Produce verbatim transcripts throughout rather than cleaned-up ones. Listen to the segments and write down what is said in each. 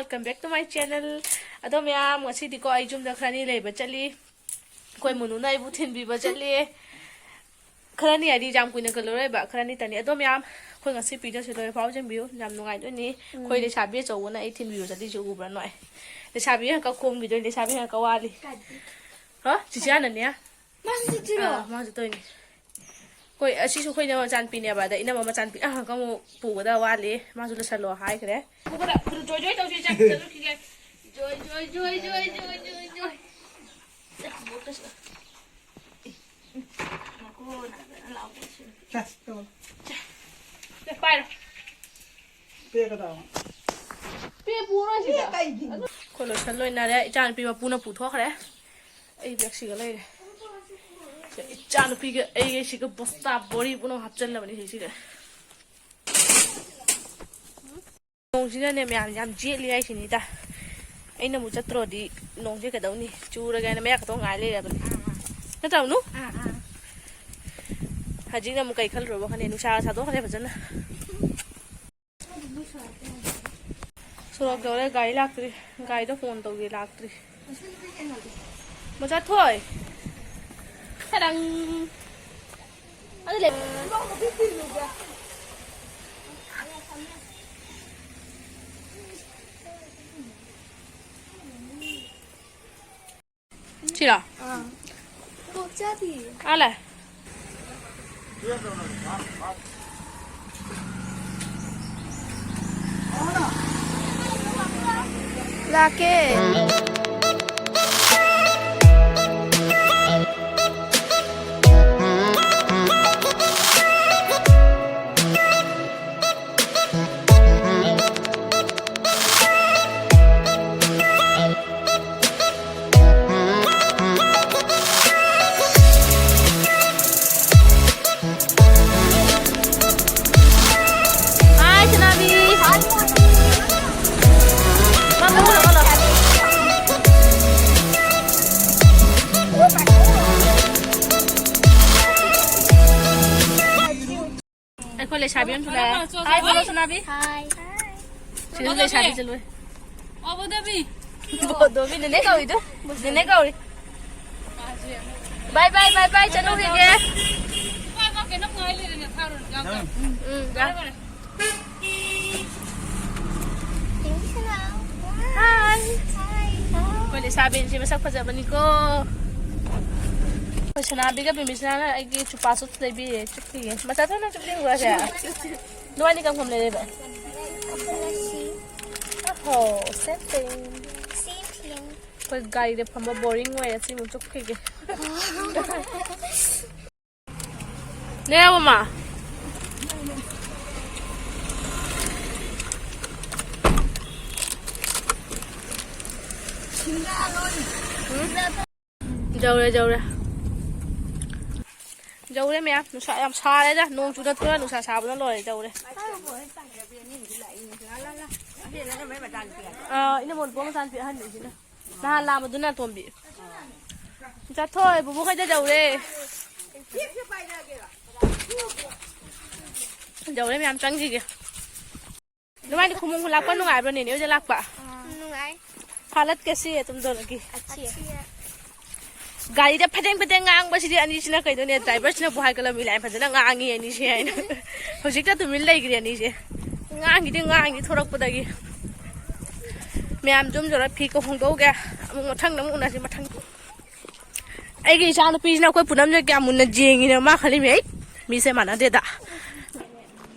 Welcome back to my channel. ꯑꯗꯣ ꯃꯌꯥꯝ, ꯉꯁꯤꯗꯤꯀꯣ ꯑꯩ ꯌꯨꯝꯗ ꯈꯔꯅꯤ ꯂꯩꯕ ꯆꯠꯂꯤ꯫ ꯑꯩꯈꯣꯏ ꯃꯨꯅꯨꯅ ꯑꯩꯕꯨ ꯊꯤꯟꯕꯤꯕ ꯆꯠꯂꯤ꯫ ꯈꯔꯅꯤ ꯍꯥꯏꯗꯤ ꯌꯥꯝ ꯀꯨꯏꯅ ꯀꯜꯂꯔꯣꯏꯕ, ꯈꯔꯅꯤ ꯇꯅꯤ꯫ ꯑꯗꯣ ꯃꯌꯥꯝ, ꯑꯩꯈꯣꯏ ꯉꯁꯤ ꯄꯤꯗꯣꯏꯁꯦ ꯂꯣꯏ ꯐꯥꯎ ꯆꯦꯟꯕꯤꯌꯨ, ꯌꯥꯝ ꯅꯨꯡꯉꯥꯏꯗꯣꯏꯅꯤ꯫ ꯑꯩꯈꯣꯏ ꯂꯩꯁꯥꯕꯤ ꯑꯆꯧꯕꯅ ꯑꯩ ꯊꯤꯟꯕꯤꯕ ꯆꯠꯂꯤꯁꯦ ꯎꯕ꯭ꯔꯥ ꯅꯣꯏ? ꯂꯩꯁꯥꯕꯤ ꯍꯦꯟꯀꯛ ꯈꯣꯝꯈꯤꯗꯣꯏꯅꯤ, ꯂꯩꯁꯥꯕꯤ ꯍꯦꯟꯀꯛ ꯋꯥꯠꯂꯤ꯫ ꯍꯥ? ꯆꯤꯆꯦ ꯍꯥꯟꯅꯅꯦ? ꯃꯥꯁꯨ ꯆꯠꯇꯣꯏꯔꯣ? ꯑꯥ, ꯃꯥꯁꯨ ꯆꯠꯇꯣꯏꯅꯤ꯫ ꯍꯣꯏ, ꯑꯁꯤꯁꯨ ꯑꯩꯈꯣꯏ ꯏꯅꯝꯃ ꯃꯆꯥꯅꯨꯄꯤꯅꯦꯕ, ꯑꯗ ꯏꯅꯝꯃ ꯃꯆꯥꯅꯨꯄꯤ ꯑꯍꯟꯒ ꯑꯃꯨꯛ ꯄꯨꯒꯗꯕ ꯋꯥꯠꯂꯤ, ꯃꯥꯁꯨ ꯂꯣꯏꯁꯜꯂꯣ ꯍꯥꯏꯈ꯭ꯔꯦ꯫ ꯄꯨꯒꯗ-, ꯄꯨ-, ꯖꯣꯏ ꯖꯣꯏ ꯇꯧꯁꯤ, ꯆꯠ-, ꯆꯠꯂꯨꯈꯤꯒꯦ꯫ ꯖꯣꯏ, ꯖꯣꯏ, ꯖꯣꯏ꯫ ꯆꯠꯈ꯭ꯔꯣ, ꯅꯪ ꯂꯥꯛꯑꯣ꯫ ꯆꯠ, ꯇꯧꯔꯣ꯫ ꯆꯠ, ꯄꯥꯏꯔꯣ꯫ ꯄꯦꯛꯀꯗꯕ꯫ ꯄꯦꯛ ꯄꯨꯔꯣꯏ ꯁꯤꯗ꯫ ꯄꯦꯛ ꯀꯩꯒꯤꯅꯣ? ꯑꯩꯈꯣꯏ ꯂꯣꯏꯁꯟ ꯂꯣꯏꯅꯔꯦ, ꯏꯆꯥꯅꯨꯄꯤ ꯃꯄꯨꯅ ꯄꯨꯊꯣꯛꯈ꯭ꯔꯦ꯫ ꯑꯩ ꯕꯦꯒꯁꯤꯒ ꯂꯩꯔꯦ꯫ ꯏꯆꯥꯅꯨꯄꯤꯒ ꯑꯩꯒ ꯁꯤꯒ ꯕꯣꯁꯇꯥ ꯕꯣꯔꯤ ꯄꯨꯝꯅꯃꯛ ꯍꯥꯞꯆꯜꯂꯕꯅꯤ ꯁꯤꯁꯤꯗ꯫ ꯅꯣꯡꯁꯤꯅꯅꯦ ꯃꯌꯥꯝ ꯌꯥꯝ ꯌꯦꯠꯂꯤ ꯍꯥꯏꯁꯤꯅꯤꯗ꯫ ꯑꯩꯅ ꯑꯃꯨꯛ ꯆꯠꯇ꯭ꯔꯣꯗꯤ ꯅꯣꯡꯁꯦ ꯀꯩꯗꯧꯅꯤ? ꯆꯨꯔꯒꯦ ꯍꯥꯏꯅ ꯃꯌꯥ ꯈꯛꯇ ꯉꯥꯏ ꯂꯩꯔꯕꯅꯤ꯫ ꯅꯠꯇ꯭ꯔꯣ, ꯅꯨ? ꯍꯧꯖꯤꯛꯅ ꯑꯃꯨꯛ ꯀꯩ ꯈꯜꯂꯨꯔꯕ ꯈꯪꯗꯦ, ꯅꯨꯡꯁꯥꯒ ꯁꯥꯗꯣꯛꯈ꯭ꯔꯦ ꯐꯖꯅ꯫ ꯁꯣꯔꯣꯛ ꯌꯧꯔꯦ, ꯒꯥꯔꯤ ꯂꯥꯛꯇ꯭ꯔꯤ꯫ ꯒꯥꯔꯤꯗꯣ ꯐꯣꯟ ꯇꯧꯒꯦ, ꯂꯥꯛꯇ꯭ꯔꯤ꯫ ꯃꯆꯥ ꯊꯣꯏ꯫ ꯈꯔꯪ꯫ ꯑꯗꯨ ꯂꯩ꯫ ꯁꯤꯔꯣ? ꯑꯥ꯫ ꯀꯣꯛ ꯆꯥꯗꯤꯌꯦ꯫ ꯑꯥ ꯂꯥꯛꯑꯦ꯫ ꯂꯥꯛꯀꯦ꯫ ꯍꯥꯏ, ꯁꯅꯥꯕꯤ꯫ ꯃꯥ ꯃꯨꯟ ꯂꯧꯍꯜꯂꯣ꯫ ꯑꯩꯈꯣꯏ ꯂꯩꯁꯥꯕꯤ ꯑꯃꯁꯨ ꯂꯥꯛꯑꯦ꯫ ꯍꯥꯏ, ꯕꯣꯂꯣ, ꯁꯅꯥꯕꯤ꯫ ꯍꯥꯏ꯫ ꯁꯤꯗ ꯂꯩꯁꯥꯕꯤ ꯆꯠꯂꯣꯏ꯫ ꯕꯣꯗꯣꯕꯤ꯫ ꯕꯣꯗꯣꯕꯤ, ꯅꯦꯅꯦ ꯀꯧꯏꯗꯨ꯫ ꯅꯦꯅꯦ ꯀꯧꯔꯤ꯫ ꯕꯥꯏ, ꯕꯥꯏ, ꯕꯥꯏ, ꯕꯥꯏ, ꯆꯠꯂꯨꯈꯤꯒꯦ꯫ ꯉꯥꯏꯈꯣ, ꯀꯩꯅꯣꯝ ꯉꯥꯏ ꯂꯩꯔꯦꯅꯦ, ꯊꯥꯔꯣꯅꯦ, ꯌꯥꯎꯗ꯭ꯔꯦ꯫ ꯎꯝ, ꯎꯝ, ꯌꯥ꯫ ꯐꯔꯦ, ꯐꯔꯦ꯫ ꯍꯥꯏ꯫ ꯑꯩꯈꯣꯏ ꯂꯩꯁꯥꯕꯤꯁꯦ ꯃꯁꯛ ꯐꯖꯕꯅꯤꯀꯣ꯫ ꯑꯩꯈꯣꯏ ꯁꯅꯥꯕꯤꯒ ꯕꯤꯃꯤꯁꯅꯥꯅ ꯑꯩꯒꯤ ꯆꯨꯄꯥ ꯆꯨꯞꯁ ꯂꯩꯕꯤꯔꯦ, ꯆꯨꯞꯄꯤꯌꯦ꯫ ꯃꯆꯥ ꯊꯣꯏꯅ ꯆꯨꯞꯄꯤꯌꯨꯔꯁꯦ꯫ ꯅꯕꯥꯅꯤ ꯀꯔꯝ ꯀꯔꯝ ꯂꯩꯔꯤꯕ? ꯑꯍꯣ, same thing. Same thing. ꯑꯩꯈꯣꯏ ꯒꯥꯔꯤꯗ ꯐꯝꯕ boring ꯑꯣꯏꯔꯦ, ꯁꯤꯃꯨꯛ ꯆꯨꯞꯈꯤꯒꯦ꯫ ꯅꯦ ꯃꯃꯥ꯫ ꯌꯧꯔꯦ, ꯌꯧꯔꯦ꯫ ꯌꯧꯔꯦ ꯃꯌꯥꯝ꯫ ꯅꯨꯡꯁꯥ ꯌꯥꯝ ꯁꯥꯔꯦꯗ꯫ ꯅꯣꯡ ꯆꯨꯅ ꯊꯣꯛꯑ ꯅꯨꯡꯁꯥ ꯁꯥꯕꯅ ꯂꯣꯏꯔꯦ꯫ ꯌꯧꯔꯦ꯫ ꯑꯥ, ꯏꯅꯝꯃ ꯄꯣꯛ ꯃꯆꯥꯅꯨꯄꯤ ꯑꯍꯟꯅꯤꯁꯤꯅ꯫ ꯅꯍꯥꯟ ꯂꯥꯝꯕꯗꯨꯅ ꯑꯇꯣꯝꯕꯤ꯫ ꯆꯠꯊꯣꯛ, ꯕꯨꯕꯨ ꯈꯣꯏꯗ ꯌꯧꯔꯦ꯫ ꯌꯧꯔꯦ ꯃꯌꯥꯝ, ꯆꯪꯈꯤꯒꯦ꯫ ꯅꯕꯥꯅꯤ ꯈꯨꯃꯣꯡ ꯂꯥꯛꯄ ꯅꯨꯡꯉꯥꯏꯕ꯭ꯔꯣ, ꯅꯦꯅꯦ ꯍꯣꯏꯗ ꯂꯥꯛꯄ? ꯅꯨꯡꯉꯥꯏ꯫ ꯍꯥꯂꯠ ꯀꯦꯁꯤ ꯍꯦ ꯇꯨꯝ ꯗꯣꯅꯣ ꯀꯤ? ꯑꯆꯤ ꯍꯦ꯫ ꯒꯥꯔꯤꯗ ꯐꯦꯗꯦꯡ ꯐꯦꯗꯦꯡ ꯉꯥꯡꯕꯁꯤꯗꯤ ꯑꯅꯤꯁꯤꯅ ꯀꯩꯅꯣꯅꯦ, ꯗ꯭ꯔꯥꯏꯚꯔꯁꯤꯅꯕꯨ ꯍꯥꯏꯒꯠꯂꯝꯃꯤ, ꯂꯥꯏꯟ ꯐꯖꯅ ꯉꯥꯡꯉꯤ ꯑꯅꯤꯁꯦ ꯍꯥꯏꯅ꯫ ꯍꯧꯖꯤꯛꯇ ꯇꯨꯃꯤꯟ ꯂꯩꯈ꯭ꯔꯦ ꯑꯅꯤꯁꯦ꯫ ꯉꯥꯡꯒꯤꯗꯤ ꯉꯥꯡꯉꯤ ꯊꯣꯔꯛꯄꯗꯒꯤ꯫ ꯃꯌꯥꯝ ꯌꯨꯝ ꯌꯧꯔ ꯐꯤ ꯀ ꯍꯣꯡꯗꯣꯛꯎꯒꯦ꯫ ꯑꯃꯨꯛ ꯃꯊꯪꯗ ꯑꯃꯨꯛ ꯎꯅꯁꯤ, ꯃꯊꯪ꯫ ꯑꯩꯒꯤ ꯏꯆꯥ ꯅꯨꯄꯤꯁꯤꯅ ꯑꯩꯈꯣꯏ ꯄꯨꯅꯝꯁꯦ ꯀꯌꯥꯝ ꯃꯨꯟꯅ ꯌꯦꯡꯉꯤꯅꯣ ꯃꯥ ꯈꯜꯂꯤꯃꯤ, ꯑꯩ ꯃꯤꯁꯦ ꯃꯥꯟꯅꯗꯦꯗ꯫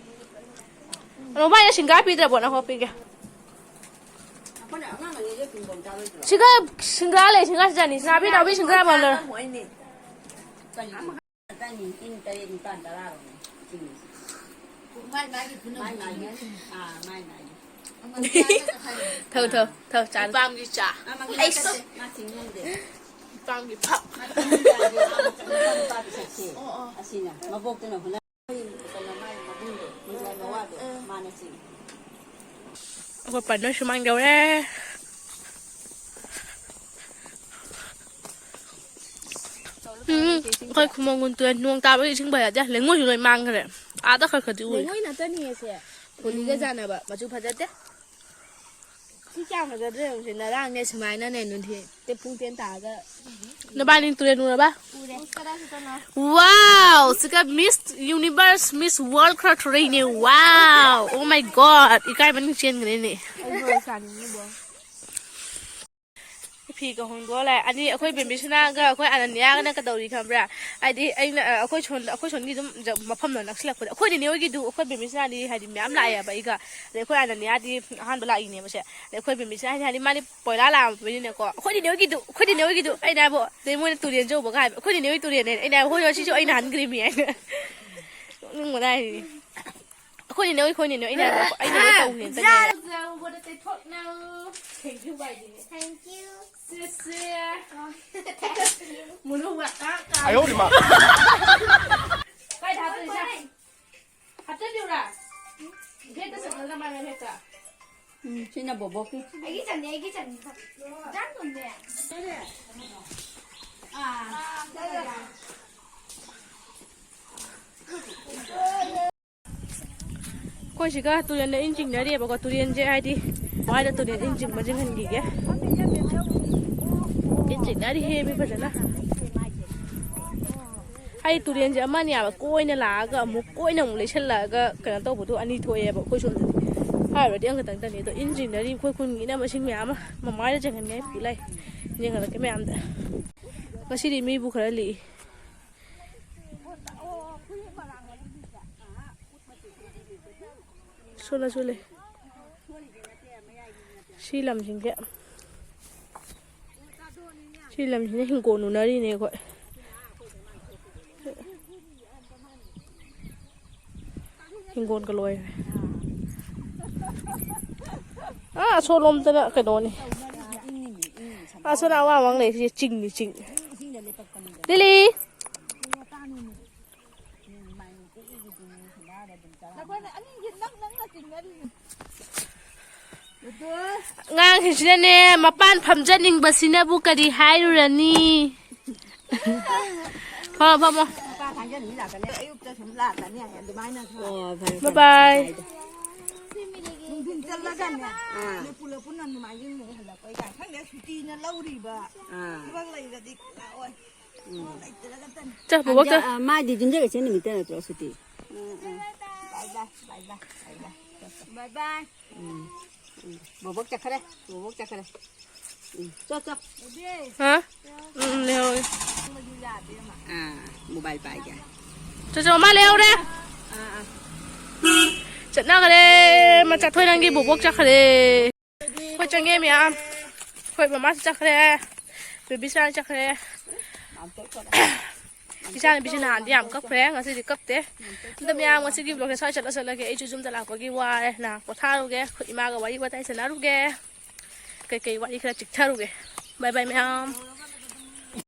ꯃꯣꯕꯥꯏꯜꯗ ꯁꯤꯡꯒꯥ ꯄꯤꯗ꯭ꯔꯕꯣ? ꯅꯪ ꯍꯣ ꯄꯤꯒꯦ꯫ ꯁꯤꯒ ꯁꯤꯡꯒꯥ ꯂꯩ, ꯁꯤꯡꯒꯥ ꯁꯤꯖꯅꯤ꯫ ꯁꯤꯡꯒꯥ ꯄꯤ ꯅꯥꯎꯕꯤ ꯁꯤꯡꯒꯥ ꯃꯥꯟꯅꯔ꯫ ꯃꯥꯏ ꯃꯥꯒꯤ ꯄꯨꯟꯅ ꯃꯥꯏ ꯃꯥꯒꯤ꯫ ꯑꯥ, ꯃꯥꯏ ꯃꯥꯒꯤ꯫ ꯊꯧ, ꯊꯧ, ꯊꯧ, ꯆꯥꯔꯣ꯫ ꯏꯄꯥꯝꯒꯤ ꯆꯥ꯫ ꯑꯥ, ꯃꯥꯒꯤ ꯑꯩꯁ꯫ ꯆꯥ ꯆꯠꯁꯦ꯫ ꯃꯥ ꯁꯤꯡ ꯌꯣꯟꯗꯦ꯫ ꯏꯄꯥꯝꯒꯤ ꯐꯛ꯫ ꯃꯥ ꯁꯤꯡ ꯌꯣꯟꯗꯦ꯫ ꯑꯥ, ꯃꯆꯥ ꯅꯨꯄꯥꯗꯨ ꯆꯠꯁꯦ꯫ ꯑꯣ, ꯑꯣ꯫ ꯑꯁꯤꯅ ꯃꯕꯣꯛꯇꯨꯅ ꯍꯨꯟꯅ-, ꯀꯩꯅꯣ, ꯃꯥꯏ ꯃꯕꯨꯡꯗꯣ, ꯃꯥꯏ ꯃꯋꯥꯗꯣ, ꯎꯝ꯫ ꯃꯥꯅ ꯆꯤꯡꯉꯤ꯫ ꯑꯩꯈꯣꯏ ꯄꯥꯔꯠꯅꯔ ꯁꯨꯃꯥꯡ ꯌꯧꯔꯦ꯫ ꯎꯝ, ꯑꯩꯈꯣꯏ ꯈꯨꯃꯣꯡ ꯀꯨꯟ ꯇꯨꯔꯦꯜ ꯅꯣꯡ ꯇꯥꯕꯒꯤ ꯏꯁꯤꯡ ꯐꯖꯗꯦ꯫ ꯂꯩꯉꯣꯏꯁꯨ ꯂꯣꯏ ꯃꯥꯡꯈ꯭ꯔꯦ꯫ ꯑꯥꯗ ꯈꯔ ꯈꯔꯗꯤ ꯎꯔꯤ꯫ ꯂꯩꯉꯣꯏ ꯉꯥꯛꯇꯅꯤꯌꯦ ꯁꯦ꯫ ꯍꯣꯂꯤꯒ ꯎꯝ꯫ ꯆꯥꯟꯅꯕ꯫ ꯃꯆꯨ ꯐꯖꯗꯦ꯫ ꯀꯌꯥꯝ ꯐꯖꯗ꯭ꯔꯦ ꯌꯦꯡꯉꯨꯁꯦ, ꯉꯔꯥꯡꯅꯦ ꯁꯨꯃꯥꯏꯅꯅꯦ ꯅꯨꯡꯊꯤꯜ ꯄꯨꯡ ꯇꯦꯟ ꯇꯥꯔꯒ ꯅꯕꯥꯅꯤ ꯇꯨꯔꯦꯜ ꯎꯔꯕ? ꯎꯔꯦ꯫ ꯀꯗꯥꯏ ꯆꯠꯇꯣꯏꯅꯣ? Wow, ꯁꯤꯒ Miss Universe, Miss World ꯈꯔ ꯊꯣꯔꯛꯏꯅꯦ꯫ Wow, oh my God, ꯏꯀꯥꯏꯕꯅ ꯆꯦꯟꯈ꯭ꯔꯦꯅꯦ꯫ ꯑꯩ ꯕꯣꯜ ꯁꯥꯟꯅꯤꯡꯉꯤ ꯕꯣꯜ꯫ ꯐꯤꯒ ꯍꯣꯡꯗꯣꯛꯑ ꯂꯥꯛꯑꯦ꯫ ꯑꯅꯤ, ꯑꯩꯈꯣꯏ ꯕꯦꯝꯕꯤꯁꯅꯥꯒ ꯑꯩꯈꯣꯏ ꯑꯅꯟꯌꯥꯒꯅ ꯀꯩꯗꯧꯔꯤ ꯈꯪꯕ꯭ꯔꯥ? ꯍꯥꯏꯗꯤ ꯑꯩꯅ, ꯑ, ꯑꯩꯈꯣꯏ ꯁꯣꯝꯗ, ꯑꯩꯈꯣꯏ ꯁꯣꯝꯒꯤ ꯑꯗꯨꯝ ꯖ-, ꯃꯐꯝꯗꯣ ꯅꯛꯁꯤꯜꯂꯛꯄꯗ, ꯑꯩꯈꯣꯏ ꯅꯦꯅꯦ ꯍꯣꯏꯒꯤꯗꯨ, ꯑꯩꯈꯣꯏ ꯕꯦꯝꯕꯤꯁꯅꯥꯗꯤ ꯍꯥꯏꯗꯤ ꯃꯌꯥꯝ ꯂꯥꯛꯑꯦꯕ ꯑꯩꯒ꯫ ꯑꯗꯩ ꯑꯩꯈꯣꯏ ꯑꯅꯟꯌꯥꯗꯤ ꯑꯍꯥꯟꯕ ꯂꯥꯛꯏꯅꯦꯕꯁꯦ꯫ ꯑꯗꯩ ꯑꯩꯈꯣꯏ ꯕꯦꯝꯕꯤꯁꯅꯥ ꯍꯥꯏꯗꯤ, ꯍꯥꯏꯗꯤ ꯃꯥꯗꯤ ꯄꯣꯏꯂꯥ ꯂꯥꯛꯑꯕꯅꯤꯅꯀꯣ, "ꯑꯩꯈꯣꯏ ꯅꯦꯅꯦ ꯍꯣꯏꯒꯤꯗꯨ, ꯑꯩꯈꯣꯏ ꯅꯦꯅꯦ ꯍꯣꯏꯒꯤꯗꯨ", ꯑꯩꯅ ꯍꯥꯏꯕꯣ, ꯑꯗꯩ ꯃꯣꯏꯅ ꯇꯨꯔꯦꯟ ꯆꯧꯕꯒ ꯍꯥꯏꯕ, "ꯑꯩꯈꯣꯏ ꯅꯦꯅꯦ ꯍꯣꯏ ꯇꯨꯔꯦꯟꯅꯦ"꯫ ꯑꯩꯅ ꯍꯥꯏꯕ, "ꯍꯣꯏ, ꯍꯣꯏ, ꯁꯤꯁꯨ ꯑꯩꯅ ꯍꯟꯈ꯭ꯔꯤꯃꯤ" ꯍꯥꯏꯅ꯫ ꯅꯣꯛꯅꯤꯡꯕꯅ ꯍꯥꯏꯔꯤꯅꯤ꯫ ꯑꯩꯈꯣꯏ ꯅꯦꯅꯦ ꯍꯣꯏ, ꯑꯩꯈꯣꯏ ꯅꯦꯅꯦ ꯍꯣꯏ, ꯑꯩꯅ ꯍꯥꯏꯕ, ꯑꯩꯅ ꯂꯣꯏ ꯇꯧꯈ꯭ꯔꯦ, ꯆꯠꯂꯦ꯫ ꯖꯥꯔꯨ ꯖꯥꯔꯨ ꯕꯣꯗ ꯇꯩꯊꯣꯛꯅꯧ꯫ Thank you ꯍꯥꯏꯗꯨꯅꯦ꯫ Thank you꯫ ꯁꯦ, ꯁꯦ꯫ ꯃꯨꯅꯨ ꯋꯥꯇꯥ ꯀꯥ꯫ ꯑꯌꯣ, ꯏꯃꯥ꯫ ꯀꯥꯏꯗ ꯍꯥꯞꯇꯣꯏꯅꯣ? ꯍꯥꯞꯆꯤꯟꯕꯤꯌꯨꯔꯥ? ꯒꯦꯠꯇ ꯆꯠꯂꯒ ꯃꯥꯏ ꯃꯥꯏ ꯍꯦꯛꯇ꯫ ꯎꯝ, ꯁꯤꯅ ꯕꯣꯕꯣꯛꯀꯤ꯫ ꯑꯩꯒꯤ ꯆꯟꯅꯤ, ꯑꯩꯒꯤ ꯆꯟꯅꯤ꯫ ꯖꯥꯔꯨꯅꯦ꯫ ꯑꯥ꯫ ꯑꯩꯈꯣꯏ ꯁꯤꯒ ꯇꯨꯔꯦꯟꯗ ꯏꯟ ꯆꯤꯡꯅꯔꯤꯑꯕꯀꯣ, ꯇꯨꯔꯦꯟꯁꯦ ꯍꯥꯏꯗꯤ ꯃꯥꯏꯗ ꯇꯨꯔꯦꯟ ꯏꯟ ꯆꯤꯡꯕ ꯆꯤꯡꯍꯟꯈꯤꯒꯦ꯫ ꯏꯟ ꯆꯤꯡꯅꯔꯤꯍꯦ ꯃꯤ ꯐꯖꯅ꯫ ꯑꯩ ꯇꯨꯔꯦꯟꯁꯦ ꯑꯃꯅꯤ ꯌꯥꯕ ꯀꯣꯏꯅ ꯂꯥꯛꯑꯒ ꯑꯃꯨꯛ ꯀꯣꯏꯅ ꯑꯃꯨꯛ ꯂꯩꯁꯜꯂꯛꯑꯒ ꯀꯩꯅꯣ ꯇꯧꯕꯗꯣ ꯑꯅꯤ ꯊꯣꯛꯑꯦꯕ ꯑꯩꯈꯣꯏ ꯁꯣꯝꯗꯗꯤ꯫ ꯍꯥꯏꯔꯨꯔꯗꯤ ꯑꯃꯈꯛꯇꯪꯗꯅꯤ꯫ ꯑꯗꯣ ꯏꯟ ꯆꯤꯡꯅꯔꯤ ꯑꯩꯈꯣꯏ ꯈꯨꯟꯒꯤ ꯏꯅꯝꯃꯁꯤꯡ ꯃꯌꯥꯝ ꯑꯃ ꯃꯃꯥꯏꯗ ꯆꯦꯟꯍꯟꯉꯥꯏ ꯄꯨ ꯂꯥꯛꯏ꯫ ꯌꯦꯡꯍꯜꯂꯛꯀꯦ ꯃꯌꯥꯝꯗ꯫ ꯉꯁꯤꯗꯤ ꯃꯤꯕꯨ ꯈꯔ ꯂꯤꯛꯏ꯫ ꯁꯣꯜꯂ ꯁꯣꯜꯂꯦ꯫ ꯁꯤ ꯂꯝꯁꯤꯡꯁꯦ, ꯁꯤ ꯂꯝꯁꯤꯅ ꯍꯤꯡꯒꯣꯜ ꯎꯅꯔꯤꯅꯦ ꯑꯩꯈꯣꯏ꯫ ꯍꯤꯡꯒꯣꯜꯒ ꯂꯣꯏꯔꯦ꯫ ꯑꯥ, ꯑꯁꯣꯝꯂꯣꯝꯗꯅ ꯀꯩꯅꯣꯅꯤ꯫ ꯑꯥ, ꯑꯁꯣꯝꯗ ꯑꯋꯥꯡ ꯑꯋꯥꯡ ꯂꯩꯔꯤꯁꯦ ꯆꯤꯡꯅꯤ, ꯆꯤꯡ꯫ ꯂꯤꯂꯤ! ꯑꯉꯥꯡꯁꯤꯡꯁꯤꯅꯅꯦ, ꯃꯄꯥꯟ ꯐꯝꯖꯅꯤꯡꯕꯁꯤꯅꯕꯨ ꯀꯔꯤ ꯍꯥꯏꯔꯨꯔꯅꯤ? ꯐꯝꯃꯣ, ꯐꯝꯃꯣ꯫ ꯃꯄꯥ ꯊꯥꯡꯖꯟ ꯃꯤ ꯂꯥꯛꯀꯅꯤ꯫ ꯑꯌꯨꯛꯇ ꯁꯨꯝ ꯂꯥꯛꯀꯅꯤ ꯍꯥꯏ ꯑꯗꯨꯃꯥꯏꯅ꯫ ꯑꯣ, ꯐꯔꯦ, ꯐꯔꯦ꯫ ꯕꯥꯏ ꯕꯥꯏ꯫ ꯅꯨꯡꯊꯤꯟ ꯆꯠꯂꯒꯅꯦ, ꯑꯥ꯫ ꯅꯣꯏ ꯄꯨꯂꯞ ꯄꯨꯟꯅ ꯅꯣꯡꯃꯥꯏꯖꯤꯡ ꯅꯨꯃꯤꯠ ꯍꯜꯂꯛꯄꯩ ꯀꯥꯏ ꯈꯪꯗꯦ, ꯁꯨꯇꯤꯅ ꯂꯧꯔꯤꯕ꯫ ꯑꯥ꯫ ꯊꯕꯛ ꯂꯩꯔꯗꯤ ꯂꯥꯛꯑꯣꯏ꯫ ꯎꯝ꯫ ꯊꯕꯛ ꯂꯩꯇ꯭ꯔꯒꯇꯅꯤ꯫ ꯆꯠ, ꯕꯣꯕꯣꯛ ꯆꯠ꯫ ꯑ, ꯃꯥꯗꯤ ꯌꯨꯝꯖꯀꯩꯁ ꯅꯨꯃꯤꯠꯇ ꯅꯠꯇ꯭ꯔꯣ ꯁꯨꯇꯤ? ꯎꯝ, ꯎꯝ꯫ ꯕꯥꯏ ꯕꯥꯏ, ꯕꯥꯏ ꯕꯥꯏ, ꯕꯥꯏ ꯕꯥꯏ꯫ ꯕꯥꯏ ꯕꯥꯏ꯫ ꯎꯝ, ꯎꯝ꯫ ꯕꯣꯕꯣꯛ ꯆꯠꯈ꯭ꯔꯦ, ꯕꯣꯕꯣꯛ ꯆꯠꯈ꯭ꯔꯦ꯫ ꯎꯝ, ꯆꯣ, ꯆꯣ꯫ ꯍꯥ? ꯎꯝ, ꯂꯩꯍꯧꯔꯦ꯫ ꯑꯥ, mobile ꯄꯥꯏꯒꯦ꯫ ꯆꯣ, ꯆꯣ, ꯃꯥ ꯂꯩꯍꯧꯔꯦ꯫ ꯑꯥ, ꯑꯥ꯫ ꯆꯠꯅꯈ꯭ꯔꯦ꯫ ꯃꯆꯥ ꯊꯣꯏ ꯅꯪꯒꯤ ꯕꯣꯕꯣꯛ ꯆꯠꯈ꯭ꯔꯦ꯫ ꯑꯩꯈꯣꯏ ꯆꯪꯉꯦ ꯃꯌꯥꯝ꯫ ꯑꯩꯈꯣꯏ ꯃꯃꯥꯁꯨ ꯆꯠꯈ꯭ꯔꯦ꯫ ꯕꯦꯕꯤꯁꯥꯅ ꯆꯠꯈ꯭ꯔꯦ꯫ ꯏꯆꯥ ꯅꯨꯄꯤꯁꯤ ꯅꯍꯥꯟꯗꯤ ꯌꯥꯝ ꯀꯞꯈ꯭ꯔꯦ, ꯉꯁꯤꯗꯤ ꯀꯞꯇꯦ꯫ ꯑꯗꯣ ꯃꯌꯥꯝ ꯉꯁꯤꯒꯤ vlogꯁꯦ ꯁ꯭ꯋꯥꯏ ꯆꯠꯂ ꯆꯠꯂꯒꯦ꯫ ꯑꯩꯁꯨ ꯌꯨꯝꯗ ꯂꯥꯛꯄꯒꯤ ꯋꯥꯔꯦ꯫ ꯅꯍꯥꯟ ꯄꯣꯊꯥꯔꯨꯒꯦ꯫ ꯑꯩꯈꯣꯏ ꯏꯃꯥꯒ ꯋꯥꯔꯤ ꯋꯥꯇꯥꯏ ꯁꯥꯟꯅꯔꯨꯒꯦ꯫ ꯀꯩꯀꯩ ꯋꯥꯔꯤ ꯈꯔ ꯆꯤꯛꯊꯔꯨꯒꯦ꯫ Bye bye ꯃꯌꯥꯝ꯫